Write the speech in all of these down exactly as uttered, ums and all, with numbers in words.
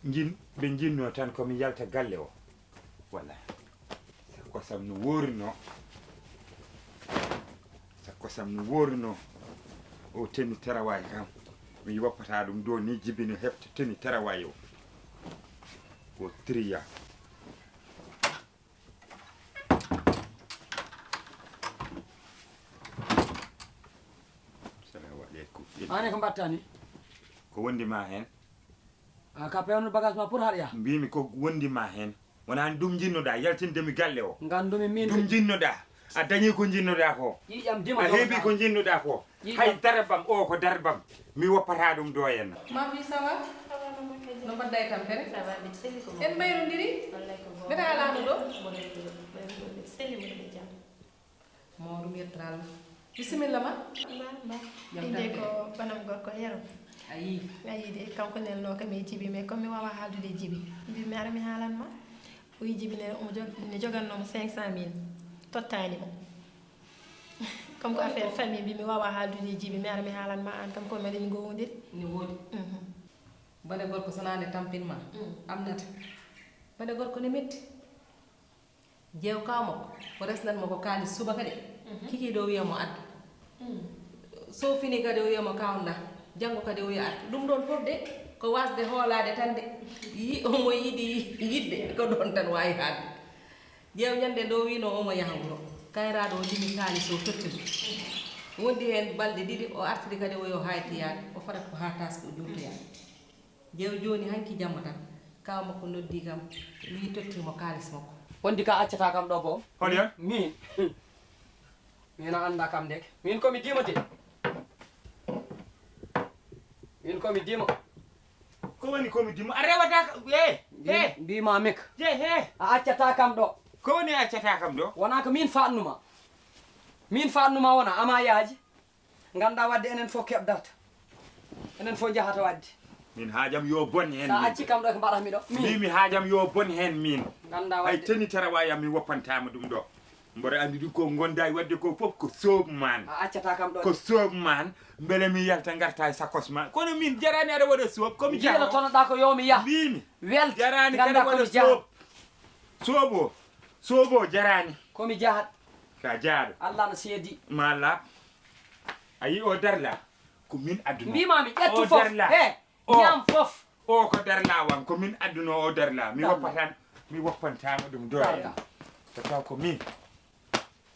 Jin, ɓe jinnoo tan ko mi yalta galle o. Walla. Sakko sam no wooruno. Sakko sam no wooruno. O teni tarawaay kam. Mi woppataa ɗum ɗo ni, Jibi no heɓta teni tarawaay o. Ko triya. Salamu aleykum. Ane ko mbatta ni? Ko wondi ma heen? A ka pewno bagage ma pour haɗa yaha? Mbimi ko wondi ma heen. Wonaa ɗum jinnoɗaa yaltinde mi galle o. Ngandumi min. Ɗum jinnoɗaa. A dañii ko jinnoɗaa ko. Ƴiƴam dima. A heɓi ko jinnoɗaa ko. Ƴiƴam. Hay darbam o ko darbam. Mi woppataa ɗum ɗo en. Ma fille, ça va? No mbaɗɗa e tampere? Ça va, mbiɗa selli ko. En mbayrondiri? Wallay ko goonga. Mbeɗa alaano ɗo? Mboɗo selli, mboɗo jam. Mawɗum yettoraama. Bisimilla ma. Ba, ba. Jam tan ko banam gorko Yero. A yii? A yii de, kanko nelnoo kam e Jibi, mais comme mi waawaa haaldude e Jibi, mbimi mi ara mi haalan ma. O wii Jibi ne omo jog-, ne jogannoo mo cinq cent mille, tottaani mo. Comme ko affaire famille, mbimi mi waawaa haaldude e Jibi, mi ara mi haalan ma aan kam ko meɗen ngowondiri. Ne woodi. Mhm. Bone gorko so naa ne tampin ma, mm, amnata. Bone gorko ne metti. Jeew kaaw makko, o resnan mo ko kaalis subaka de. Mhm. Kikiiɗe o wiya mo adda. Mm. So fini kadi o wiya mo kaaw nda, janngo kadi o wiya arta. Ɗum ɗoon fof de, ko waasde hoolaade tan de. Yi-, omo yiɗi yiɗde, ko ɗoon tan waawi haalde. Jeew ñande nde o wiinoo omo yaha wuro, kayraaɗo o limi kaalis o totti mo. Wondi heen balɗe ɗiɗi, o artiri kadi o yo haaytiyaade, o fadat ko haa taaske o juutoyaa. Jeew jooni hanki jamma tan, kaaw makko noddi kam, wii totti mo kaalis makko. Wondi ka accataa kam ɗo bo? Hol yon? Min. Min a anndaa kam ndeke. Min ko mi dimo de. Min ko mi dimo. Ko woni ko mi dimo? A rewata ka, eh, eh. Mbi-, mbima mik. Je, eh. A accataa kam ɗo. Ko woni a accataa kam ɗo? Wonaa ko min faatnuma. Min faatnuma wona, ama yaaji. Nganndaa waɗde enen fof keɓdata. Enen fof njahata waɗde. Min haajam yo bon heen. Sa min. Acci kam ɗo ko mbaɗatmi ɗo. Min. Min mi haajam yo bon heen min. Nganndaa waɗde. Hay teni tarawaayam mi woppantaama ɗum ɗo. Mboɗo anndi ɗum ko ngondaa e waɗde ko fof ko soob maan. A accataa kam ɗo. Ko soob maan. Mbele mi yalta ngarta e sakos ma. Kono min jaraani aɗa waɗa soob. Ko mi jaha. Njiilotonoɗaa ko yo mi yah. Mbimi. Wel. Jaraani nganndaa kaɗa ko mi waɗa jaha. Soob. Soobo. Soobo jaraani. Ko mi jahat. Ka jaaɗo. Allah no seedi. Ma laaɓ. A yii o darla. Ko min addunoo. Mbimami, ƴettu o fof. Darla. He, o. Ñaam fof. O ko darla wan. Ko min addunoo o darla. Mi darla. Woppataa, mi woppantaama ɗum doole. Darla. Ko taw ko min.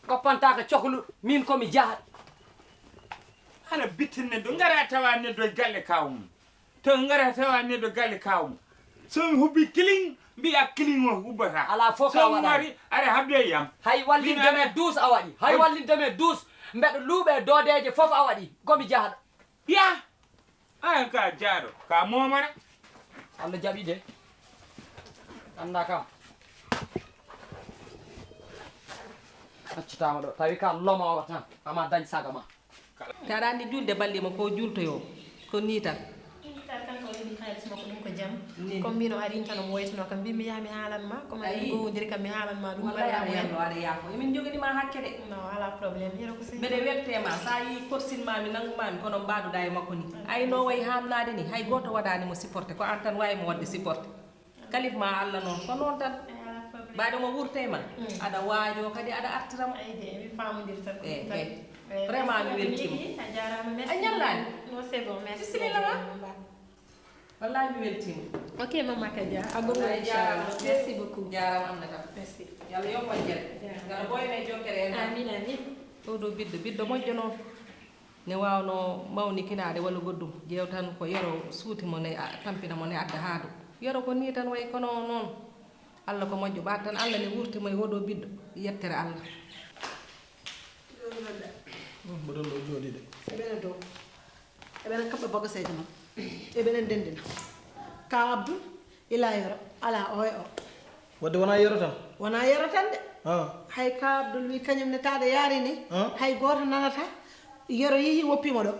Woppantaaka coklu. Min ko mi jahat. Hana bittin neɗɗo. Ngara tawa neɗɗo e galle kaaw mum. To ngara tawa neɗɗo galle kaaw mum. So mi hubbi kiling, mbiya kiling o hubbata. Alaa fof ka waɗaani. So mi wari, aɗa habde e yam. Hay wallinde men duus a waɗi. Hay wallinde men duus. Mbeɗa luuɓe doodeeje fof a waɗi. Ko mi jahɗo. Ya! An ka jaaɗo, ka moomana. Allah jaɓi de. Annda kam. Accitaama ɗo. Tawi ka lomoowo tan. Ama dañ saga ma. Te aɗa anndi juulde balɗe mo ko juultoyoo, ko nii tan. Ɗum tan kanko o heɓi kaalis makko, ɗum ko jam. Nii. Comme miin o arii tan omo woytunoo kam, mbiimi yaha mi haalan ma, comme aɗa gowondiri kam mi haalan ma ɗum. Wallay aɗa yalno, aɗa yaafo. Emin njoganii ma hakke de. Non, alaa problème, Yero ko sey. Mbeɗa welte ma, so a yii korsin ma mi, nanngu ma mi, kono mbaɗuɗaa e makko nii. Ay no wayi haamnaade nii, hay gooto waɗaani mo supporté, ko aan tan waawi mo waɗde supporté. Kalif ma Allah noon, ko noon tan. Mbaɗo mo wurte ma, aɗa waajo kadi, aɗa artira mo. Ay de, mi faamondir tan. Eh, eh. Vraiment, mi weltiima. A jaaraama, merci. A ñallaani? Non, c'est bon, merci. Bisimilla ma. Wallahi, mi weltiima. Ok, Mama Kadia, a goɗɗo, inchallah. Merci beaucoup. Jaaraama, Aminata. Merci. Yo Allah yokku moƴƴere. Jaaraama. Yo Allah ɓooyne jokkere en. Amin, amin. Ɗo ɗo biddo, biddo moƴƴo noon. Ne waawnoo mawnikinaade walla goɗɗum, jeew tan ko Yero suuti mo ne, a, tampina mo ne adda haa ɗo. Yero ko nii tan wayi kono noon. Allah ko moƴƴo, ɓaat tan Allah ne wurti mo e oɗo biddo, yettere Allah. Ɗum mboɗon ɗo jooɗii de. Eɓena dow. Eɓena kaɓɓa bagaseeji mon. Eɓena ndenndina. Ka Abdul, ila Yero, ala o e o. Wadde wonaa Yero tan? Wonaa Yero tan de. Ah. Hay ka Abdul wi kañum ne taade yaari ni. Ah. Hay gooto nanata. Yero yehi woppi mo ɗo.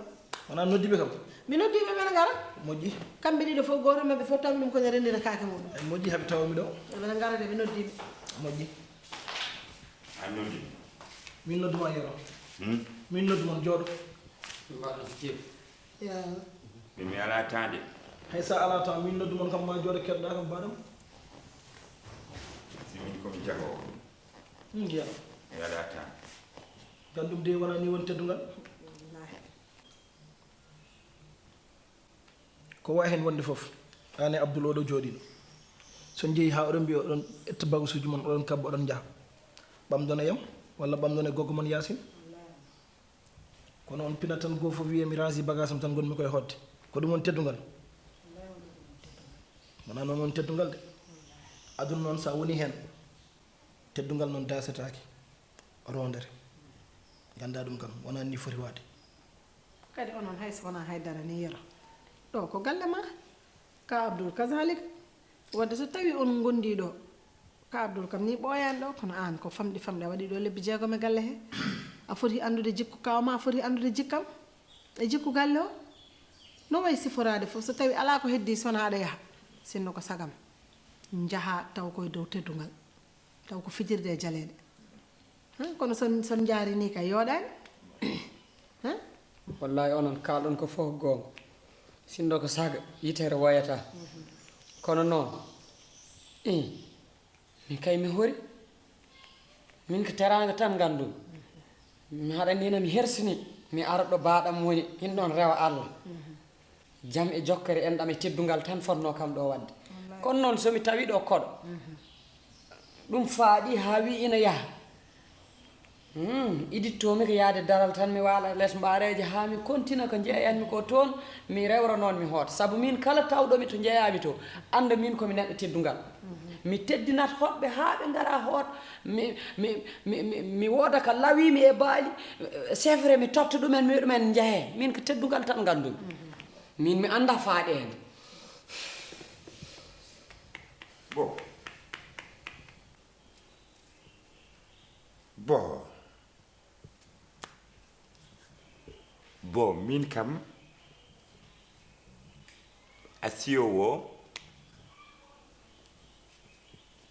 Wonaa noddiiɓe kam? Mi noddiiɓe men ngara. Moƴƴi. Kamɓe ɗiɗo fof gooto maɓɓe fof tawi ɗum ko ne renndina kaake mum. Ay moƴƴi, haɓe tawa mi ɗo. Eɓena ngara de, mi noddiiɓe. Moƴƴi. A noddi? Min noddu ma Yero. Hmm? Min noddu mon jooɗo. Mbaɗo jeew. Ya. Mi, mi alaa temps de. Hay so a alaa tan, min noddu mon kam, ma jooɗo keɗoɗaa kam, baɗam. Si min ko mi jahoowo. Ndiya. Mi alaa tan. Ganndum de wonaa ni woni teddungal. Ko wayi heen wonde fof, aan e Abdul oɗo jooɗiiɗo, so on njehii haa oɗon mbiya oɗon ƴetta bagasuuji mon, oɗon kabba, oɗon njaha, ɓamdon e yam walla ɓamdon e gogo mon Yaasin. Kono on pinat tan goo fof wiye mi rangi bagage am tan ngonmi koye hoɗde. Ko ɗum woni teddungal? Wonaa noon woni teddungal de. Aduna noon so a woni heen, teddungal noon daasetaake, roondere. Nganndaa ɗum kam, wonaa ni foti waade. Kadi onon hay so wonaa haydara ni Yero. Ɗo ko galle ma. Ka Abdul kazalik. Wadde so tawi on ngondi ɗo, ka Abdul kam ni ɓooyaani ɗo, kono aan ko famɗi famɗi a waɗi ɗo lebbi jeegom e galle he. A foti anndude jikku kaw ma, a foti anndude jikkam e jikku galle o. No wayi siforaade fof, so tawi alaa ko heddi so wonaa aɗa yaha, sinno ko sagam, njaha taw koye dow teddungal, taw ko fijirde e jaleeɗe. Kono son son njaari ni kay yooɗaani. Wallahi onon kaalɗon ko fof goonga. Sinno ko saga yitere woyata. Kono noon, i, min kay mi hori. Min ko teraanga tan nganndumi. Mi haɗa nina mi hersini, mi ara ɗo baaɗam woni, hin ɗoon rewa Allah. Jam e jokkere enɗam e teddungal tan fotnoo kam ɗo waɗde. Kono noon so mi tawi ɗo koɗo, ɗum faaɗi haa wi ina yaha. Hmm, idittoomi ko yahde daral tan mi waala les mbaareeje haa mi kontina ko njeeyanmi ko toon, mi rewra noon mi hoota. Sabu miin kala tawɗomi to njeyaami to, annda miin ko mi neɗɗo teddungal. Mi teddinat hoɗɓe haa ɓe ngara hoot, mi, mi, mi, mi, mi wooda ka lawiimi e baali, c'est vrai mi totta ɗumen mi ɗumen njehee. Miin ko teddungal tan nganndumi. Miin mi annda faaɗeende. Bon. Bon. Bon, min kam, asiyo wo,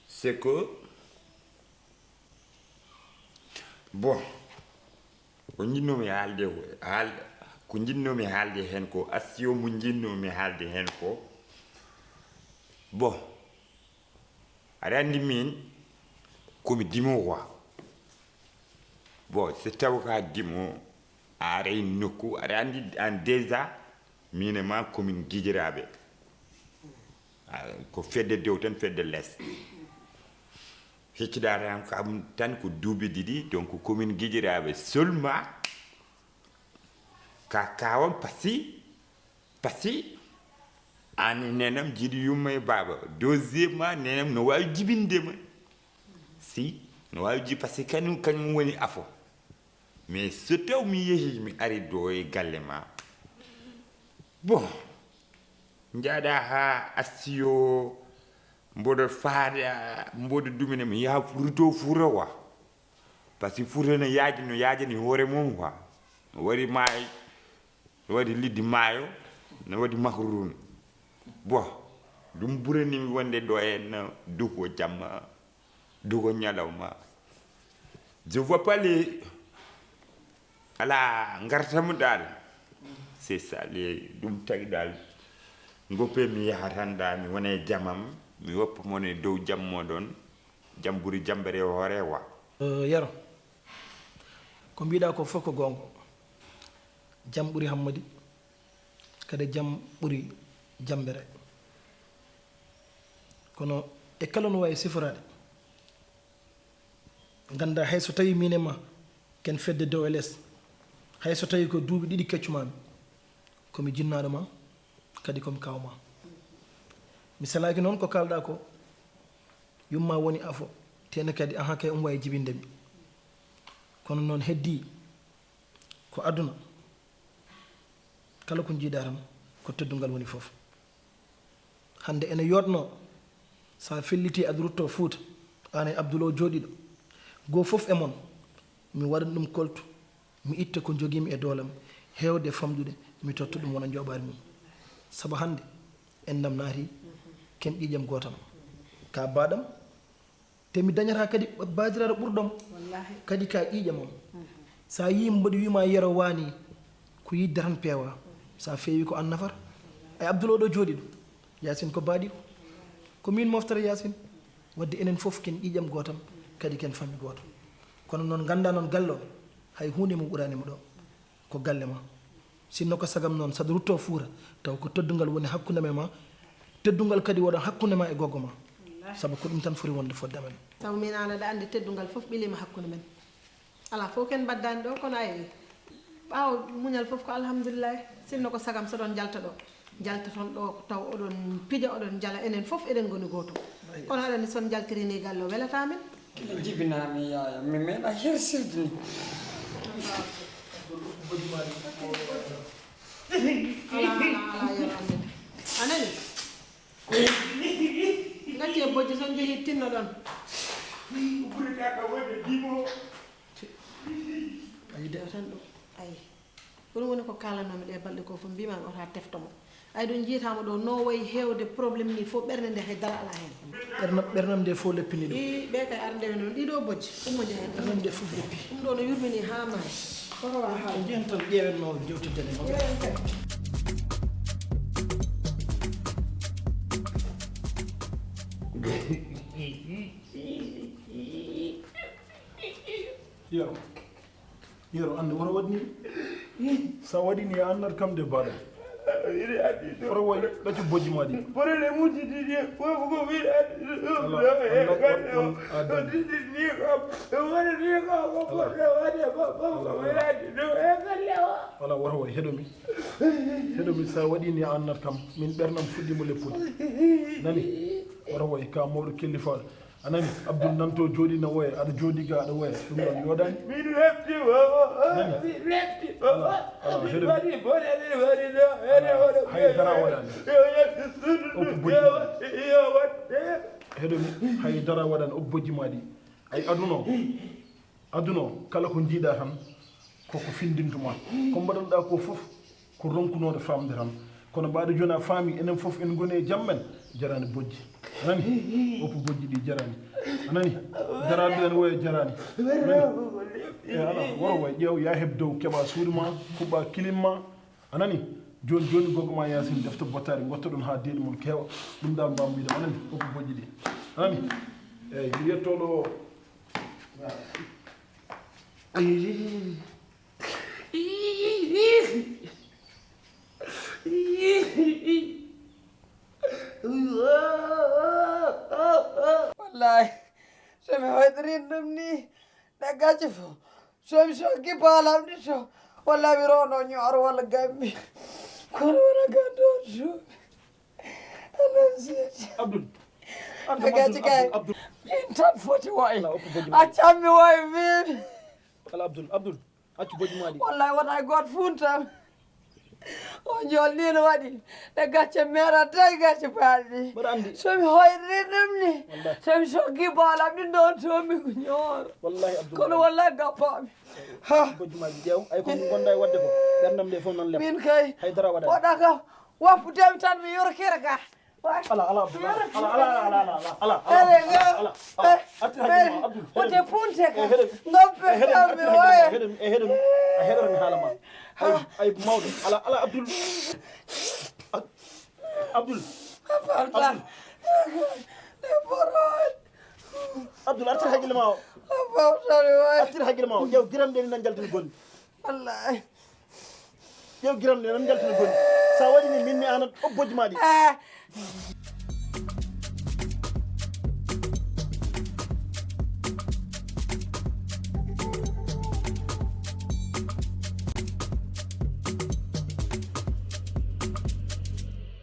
c'est que, bon, ko njinnoomi haalde, haal, ko njinnoomi haalde heen ko, asiyo mo njinnoomi haalde heen ko, bon, aɗa anndi min komi dimo quoi. Bon, so taw ka dimo, a aray nokku, aɗa anndi an déjà, min e ma komin gijiraaɓe. Ko fedde dow tan, fedde les. Hecciɗa tan kam tan ko duuɓi ɗiɗi, donc komin gijiraaɓe seulement. Ka kawam pasi, pasi. An nenam jiɗi yumma e baaba. Deuxièmement, nenam no waawi jibinde ma. Si, no waawi ji, parce que kañum, kañum woni afo. Mais so taw mi yehi, mi ari ɗo e galle ma. Bon, njaaɗa ha astiyo, mboɗo faada, mboɗo dumina, mi yaha ruto fura wa. Parce que fura no yaaji, no yaajani hoore mum wa. No waɗi maayo, no waɗi liddi maayo, no waɗi makrun. Bon, ɗum ɓurani mi wonde ɗo en duko jamma, duko ñalawma. Je vois pas les, ala ngartam dal. C'est ça, les, ɗum tagi dal. Ngoppe mi yaha tan da, mi wona e jamam, mi woppa mon e dow jam moɗon. Jam ɓuri jambere e hoore wa. Yero, ko mbiɗa ko fof ko goonga. Jam ɓuri hammadi, kadi jam ɓuri jambere. Kono e kala no waawi siforaade, ngannda hay so tawi min e ma ken fedde dow e les, hay so tawi ko duuɓi ɗiɗi keccumami, komi jinnaaɗo ma, kadi komi kaaw ma. Mi salaaki noon ko kaalɗa ko, yumma woni afo, tena kadi aha kay um wawi jibinde mi. Kono noon heddi ko aduna, kala ko jiiɗa tan ko teddungal woni fof. Hannde ene yooɗno, so a felliti aɗa rutto Fuuta, aan e Abdul o jooɗiiɗo, goo fof e mon, mi waɗan ɗum koltu, mi itta ko njogiimi e doolam, heewde famɗude, mi totta ɗum wona njooɓaari mum. Sabu hannde, enɗam naati, ken ƴiiƴam gootam. Ka baaɗam, te mi dañata kadi baadiraaɗo ɓurɗom. Kadi ka ƴiiƴam am. So a yii mboɗo wiima Yero waani, ko yiɗde tan peewa. So a feewi ko aan nafata. E Abdul oɗo jooɗi ɗo, Yaasin ko baaɗiiɗo. Ko miin moftata Yaasin. Wadde enen fof ken ƴiiƴam gootam, kadi ken famille gooto. Kono noon nganndaa noon galle o, hay huunde mum ɓuraani mo ɗo. Ko galle ma. Sinno ko sagam noon, saɗa ruttoo Fuuta, taw ko teddungal woni hakkunde ma e ma. Teddungal kadi wona hakkunde ma e goggo ma. Sabu ko ɗum tan foti wonde fodde amen. Sabu miin aan aɗa anndi teddungal fof ɓiliima hakkunde men. Alaa fof ken mbaddaani ɗo, kono ay, ɓaawo muñal fof ko alhamdulillahi. Sinno ko sagam so ɗon njalta ɗo, njalta toon ɗo taw oɗon pija, oɗon njala, enen fof eɗen ngoni gooto. Kono aɗa anndi so on njaltirii ni galle o welataa men. Kilo jibinaa mi yaaya, mi meeɗa hersirde ni. Alaa, alaa, alaa, yo Allah. A nani? Ngacce bojji son jehi tinno ɗon. Ay, de tan ɗum. Ay. Ɗum woni ko kaalanoomi ɗe balɗe ko fof, mbiimi oto a tefto mo. Ay, ɗum njiyataamo ɗo, no wayi heewde problème ni fof, ɓernde nde hay dara alaa heen. Ɓernam, ɓernam nde fof leppini ɗum. I, ɓe kay ar ndewe noon, ɗiɗo bojji, ummo njahen. Ɓernam nde fof leppi. Ɗum ɗo no yurmini haa maayi. Koto wa haal. Njiyen tan ƴeewen no jewtidden e makko. Ƴeewen kay. Yero. Yero, annde woto waɗ ni. Sa waɗi ni, a annat kam de baɗa. Woto waɗ, ɗaccu bojji ma ɗi. Problème uji ɗiɗi, fof ko mbiɗa. Ala, ala, on, on, addan. Ɗiɗi ni kam, wona ni kam, ko Ala. Poɗɗo waɗe, fof, fof ko Ala. Mbiɗa ɗum e galle o. Ala, woto waɗ, heɗo mi. Heɗo mi, sa waɗi ni, a annat kam. Min ɓernam fuɗɗi mo leppude. Nani? Woto waɗ, ka mawɗo kellifaaɗo. A nani? Abdul nan to jooɗi na woya, aɗa jooɗi ga aɗa woya. Ɗum ɗon yooɗaani. Min webti o, o, o, Nani? Min webti o, Ala, o, ala, min heɗo mi. Waɗi bone, min waɗi no, ene Ala, hoɗo hay dara waɗaani. Yo yettu suudu Oppo ndu, bojji yo ma. Wa-, yo waɗde. Heɗo mi, hay dara waɗaani, oppo bojji ma ɗi. Ay, aduna o, aduna o, kala ko njiiɗa tan, koko findintuma. Ko mbaɗanɗa ko fof, ko ronkunooɗo faamde tan. Kono mbaɗa jooni a faami, enen fof en ngoni e jam men, jaraani bojji. A nani? Oppo bojji ɗi jaraani. A nani? Daraaɗo en woya jaraani. A nani? E ala, woro way, ƴeew, yaa heɓ dow, keɓa suudu ma, kuɓɓa kilim ma. A nani? Jooni jooni, gogo ma Yaasin, defte bottaari, ngottoɗon haa deeɗi mon keewa. Ɗum ɗa mbaaw mbiɗa, a nani? Oppo bojji ɗi. A nani? Eeyi, mi yetto ɗo. Wallahi, so mi hoyɗirin ɗum ni, ɗe gacce fof. So mi sokki paalam ɗi to, wallahi mi rono ñooro walla gammi. Kono wona ganndo suumi. Anan seedi. Abdul. An kam Ɗe gacce Abdul, kay. Abdul, Abdul. Min tan foti woy. Ala, oppo bojji ma. Accammi woy min. Ala, Abdul, Abdul. Accu bojji ma ɗi. Wallahi wona e gooto funtan. O jolni no waɗi. Ɗe gacce meera tawi gacce paaɗi. Mbaɗa anndi. So mi hoyri ɗum ni. Wallahi. So mi sokki baalam ɗi ɗon to mi ko ñooro. Wallahi Abdul. Kono wallahi gappaami. Ha. Bojji ma ɗi ƴeew. Ay ko ngonɗa e waɗde ko. Ɓerndam nde fof nan lem. Min kay. Hay dara waɗaani. Waɗa kam. Wappu tawi tan mi yorkere ga. Ala, ala, Abdul, ala, ala, ala, ala, ala, ala, ala, Ala, ala, ala, ala, ala, ala, artir hakkille ma, Abdul, wote heɗen, punte ka. Eh, heɗen, ngoppi eh, heɗen, kam mi artir hakkille ma, woye. Heɗen, eh, heɗen, a heɗoto mi haala ma. Ay, ay, mawɗo, ala, ala, Abdul. Ab-, Abdul. Abdul. Abdul. Abdul, artir hakkille ma o. Artir hakkille ma o. Ƴeew giram ɗe ni nan jaltini gonɗi. Wallahi. Ƴeew giram ɗe nan jaltini gonɗi. Sa waɗi ni min mi anat o bojji ma ɗi. Ah.